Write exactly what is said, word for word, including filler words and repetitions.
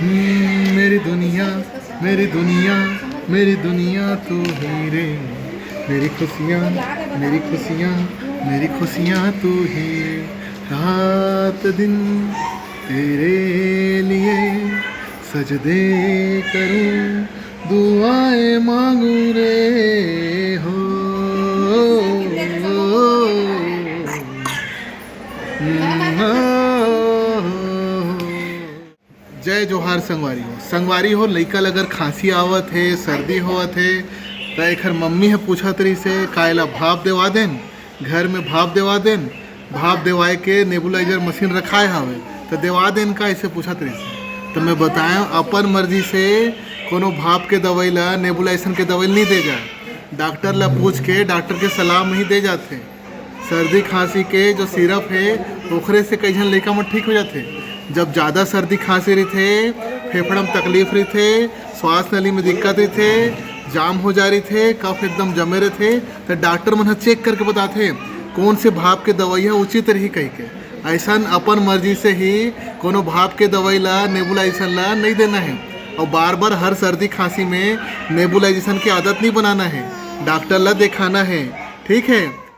हम्म, मेरी दुनिया, मेरी दुनिया, मेरी दुनिया तू ही रे। मेरी खुशियाँ, मेरी खुशियाँ, मेरी खुशियाँ तू ही रे। रात दिन तेरे लिए सजदे करूँ, दुआएं मांगू रे हो। जय जोहार संगवारी हो। संगवारी हो, लइका ल अगर खांसी आवत हे, सर्दी होवत हे, त एखर मम्मी ह पूछत रहिस हे, "का एला भाप देवा देन? घर में भाप देवा देन?" भाप देवाए के नेबुलाइजर मशीन रखाए हावे, त देवा देन का, ऐसे पूछत रहिस हे। त मैं बताएं, अपन मर्जी से कोनो भाप के दवाई ला, नेबुलाइजेशन के दवाई नहीं दे जाए। डॉक्टर ला पूछ के, डॉक्टर के सलाह में ही दे जाथे। सर्दी खांसी के जो सिरप हे, ओखरे से कई झन लइका मन ठीक हो जाथे। जब ज़्यादा सर्दी खांसी रहिथे, फेफड़ा में तकलीफ रहिथे, श्वास नली में दिक्कत रहिथे, जाम हो जा रहिथे, कफ एकदम जमे रहिथे, त डॉक्टर मन ह चेक करके बताथे कौन से भाप के दवाई ह उचित रही कहिके। ऐसन अपन मर्जी से ही कोनो भाप के दवाई ला, नेबुलाइजेशन ला नहीं देना है। और बार बार हर सर्दी खांसी में नेबुलाइजेशन की आदत नहीं बनाना है, डॉक्टर ला दिखाना है, ठीक है।